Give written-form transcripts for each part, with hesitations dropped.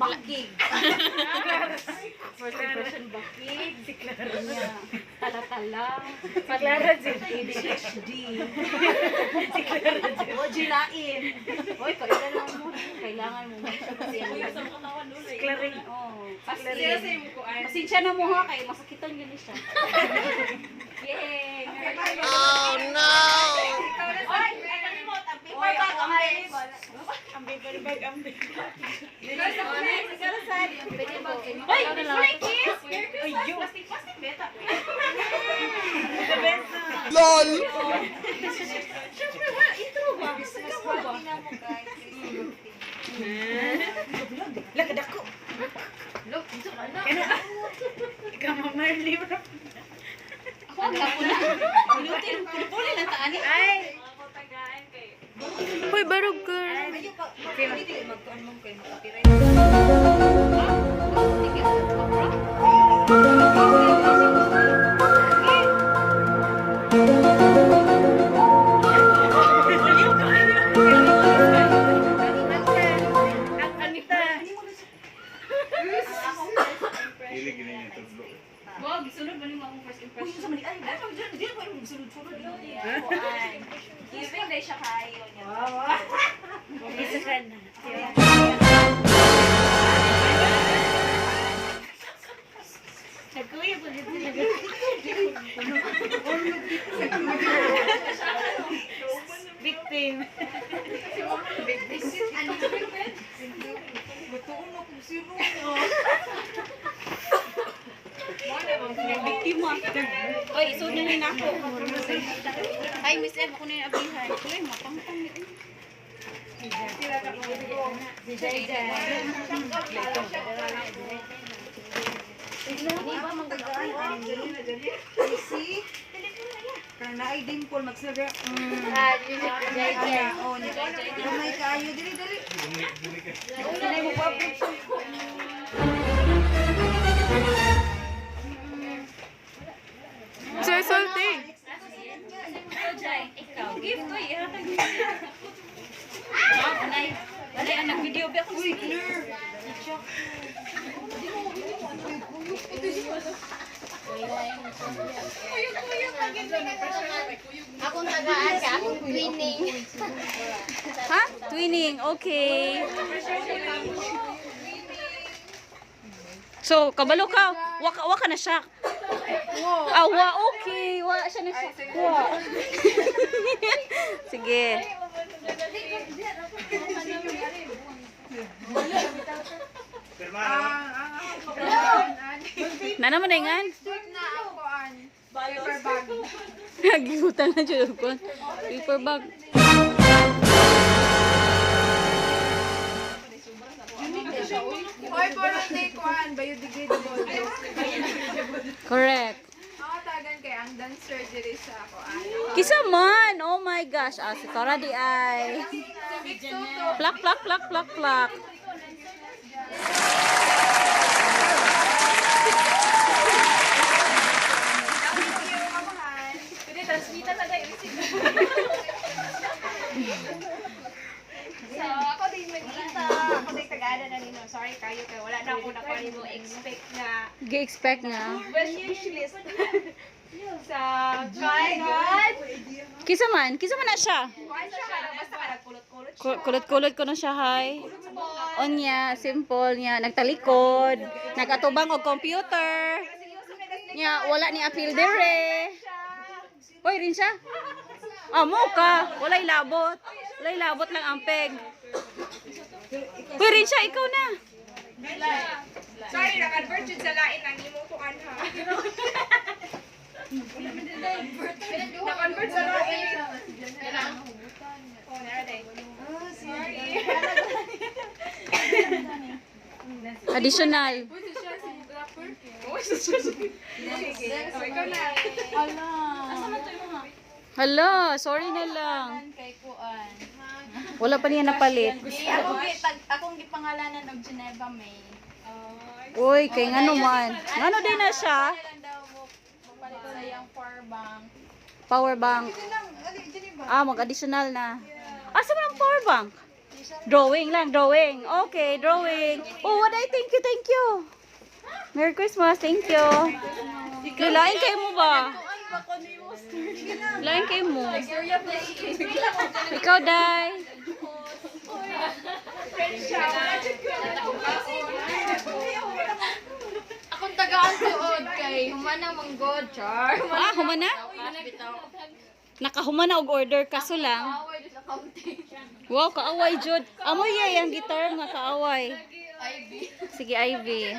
Bakig. First impression, bakig. Si Clara. Niya. Tala-tala. Si Clara Jen. ADHD. Si Clara Jen. O, Ginain. Oy, kailangan mo. Kailangan mo. Si Clara. Oh, Sila sa imong kuan. Pasensya na mo ha, kay masakitan yun siya. Yay! Oh no! Oy, kalimot, ang paper bag, ang base. Ang paper bag, ang paper. Oy, free kiss! Ay, yo. Plastic, plastic, beta. The best na. LOL! Siyempre, wala, intro ba? Ikaw ba? Lakad ako. Kano? Ikaw mamarli bro. Ako ang lapo na. Pinutin, pulupulin ang taan eh. Ay! Hoy, barog girl. Ang Anita. Ilig na yung tudlo. Wag, sunod ba nimo akong first impression? Uy, sa mali. Ay, ay, di ko yung sunod-sunod. Giving day siya kayo niya. Isa ka na. Nagkuya po dito. Victim. Biktima. Oy, isunod na rin ako. Ay, Miss Ev, ako na yung abihan. Uy, matangtang ni. Kanang naay dimple magsaga. Oh, niya. Gamay kaayo dili dili. Sinay mo pa Sir Salty. Ikaw. Gift, oy, ihatag niyo. Ah, anay. Anay, anak, video ba ako? Uy, clear. Akong tagaan ka, akong twinning. Ha? Twinning, okay. So, kabalo ka. Waka, waka na siya. Ah, wa, okay. Wa siya na siya. Wa. Sige. Nana mo na ingan? Paper bag. Nagihutan na siya ko. Paper bag. Hoy, parang day kuan biodegradable. Correct. Ako tagan kay ang dance surgery sa kuan. Kisa man! Oh my gosh. Ah, si Tora di ay. Big Soto. Plak, plak, plak, plak, plak. Thank you, mamahan. Pwede transmita na tayo receive. So, ako din magkita. Ako din tagada na nino. Sorry kayo kay wala na ako nakuha nimo expect na Gi-expect nga. wish list. Sa try God. Kisa man? Kisa man na siya? Kuan siya ka basta ka nagkulot-kulot siya. Kulot-kulot ko na siya, hay. Onya, simple niya. Nagtalikod. Nagatubang og computer. Niya, wala ni appeal dire. Hoy, rin siya? Ah, mo ka. Walay labot. Walay labot lang ang peg. Hoy, rin siya, ikaw na. Sorry, na-convert jud sa lain ang imong kuan ha. Na-convert sa lain. Oh, nara day. Sorry. Additional. Sige. Oh, ikaw na. Hala, sorry na lang. Kay kuan. Wala pa niya napalit. Di ako akong gipangalanan og Geneva May. Uy, kay ngano man. Ngano din na siya? Lang daw mo palit sa iyang power bank. Power bank. Ah, mag-additional na. Asa man ang power bank? Drawing lang, drawing. Okay, drawing. Oh, what I thank you, thank you. Merry Christmas, thank you. Lilain kayo mo ba? Lain kayo mo. Ikaw, Day. Akong tagaan tuod kay humana manggod, char. Ah, humana? Nakahumana og order kaso lang. Away sa accounting. Wow, kaaway jud. Amoy yay ang guitar nga kaaway. Ivy. Sige, Ivy.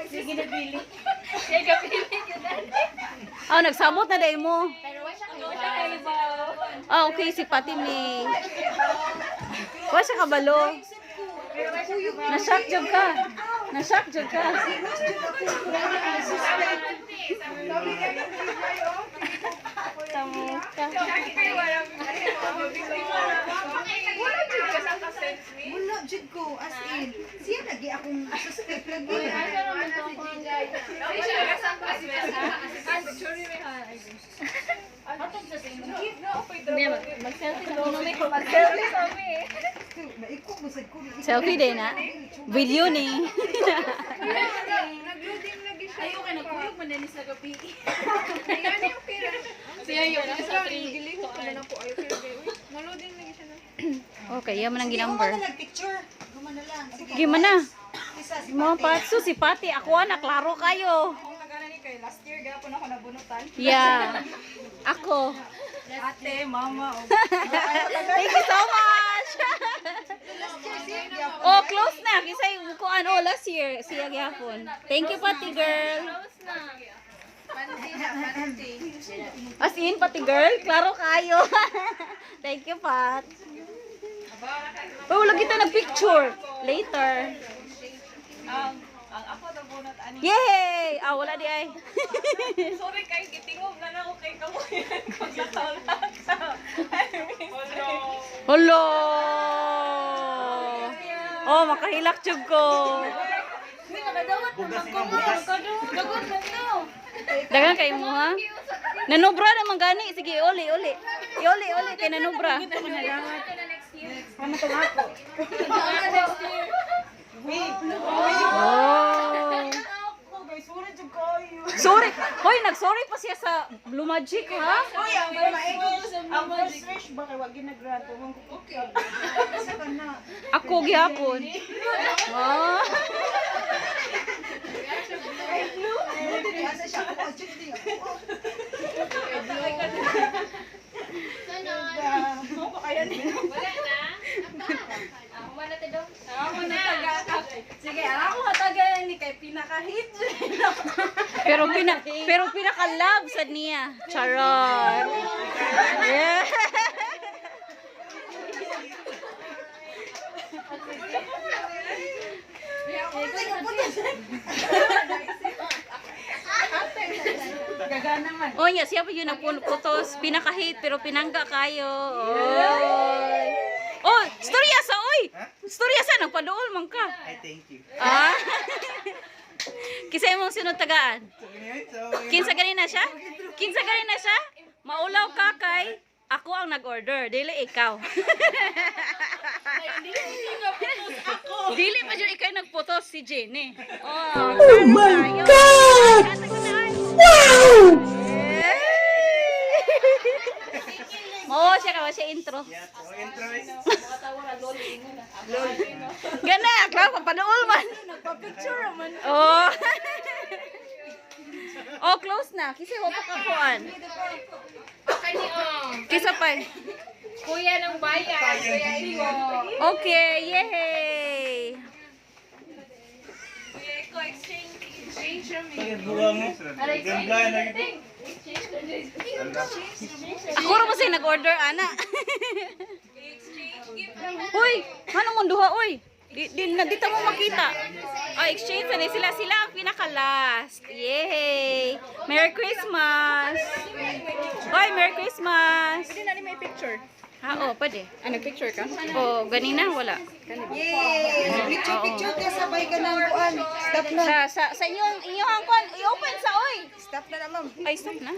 Sige na bili. Ah, nagsamot na day mo. Pero wa siya kay Ah, okay, si Pati May. Wa siya kabalo. Na-shock jud ka. Na-shock jud ka. Tamo ka. Wala jud ko as in. Siya lagi akong suspect lagi. Naiko mo sad ko. Selfie day na. Video ni. Ayaw ka nagkuyog man na ni sa gabi. Okay, yan man ang ginumber. Guma na nagpicture. Guma na lang. Sige. Gima na. Isa si Mga patso si Pati ako na klaro kayo. Akong nagana ni kay last year gapon ako nabunutan. Yeah. Ako. Ate, mama. Thank you so much. Oh, close na. Kasi ko ano last year siya gyapon. Thank you, Pati girl. As in, Pati girl, klaro kayo. Thank you, Pat. Oh, wala kita nagpicture. Later. Ang ako nabunot ani. Yay! Ah, wala di ay. Sorry kay gitingog na na ako kay kamuyan ko sa kaulak. Hello! Oh, makahilak jud ko. Dagan kayo mo ha? Nanubra naman gani. Sige, uli, uli. Iuli, uli kay nanubra. Oh. Sorry. Hoy, nag-sorry pa siya sa Blue Magic, ha? Ang first wish ba kay wag ginagrant ko. Okay. Isa ka na. Ako gihapon. Ah. Asa siya ako. Jud di ako. Humana ta daw. Sige, ako matagayan ni kay pinaka-hit. Pero pinaka-love sad niya. Charot. Yeah. Gagana man. Oh, niya siya pa yun ang putos. Pinaka-hate pero pinangga kayo. Oy. Oh, storya sa oy. Storya sa nagpaduol man ka. I thank you. Ah. Kinsa imong sunod tagaan? Kinsa ganina siya? Kinsa ganina siya? Maulaw ka kay ako ang nag-order, dili ikaw. Dili pa jud ikaw nagputos si Jenny. Oh, oh my God! Wow! Mo siya ka siya intro. Yeah, so intro is Gana, klaro papaduol man. Nagpa-picture man. Oh. Oh, close na. Kasi wa pa kakuan. Okay ni oh. Kisa pa. Kuya ng bayan, Kuya Igo. Okay, yay! Ako ra ba sa'yo nag-order, ana? Uy, ano mong duha, uy? Di, di, na, di ta mo makita. Oh, exchange na sila. Sila ang pinaka-last. Yay! Merry Christmas! Hoy, Merry Christmas! Pwede na ni may picture. Ha? Ah, oo, pwede. Ah, nag-picture ka? Oo, ganina, wala. Yay! Picture, picture ka, sabay ka ng kuan. Stop na. Sa inyong kuan, i-open sa oy. Stop na na, ma'am. Ay, stop na.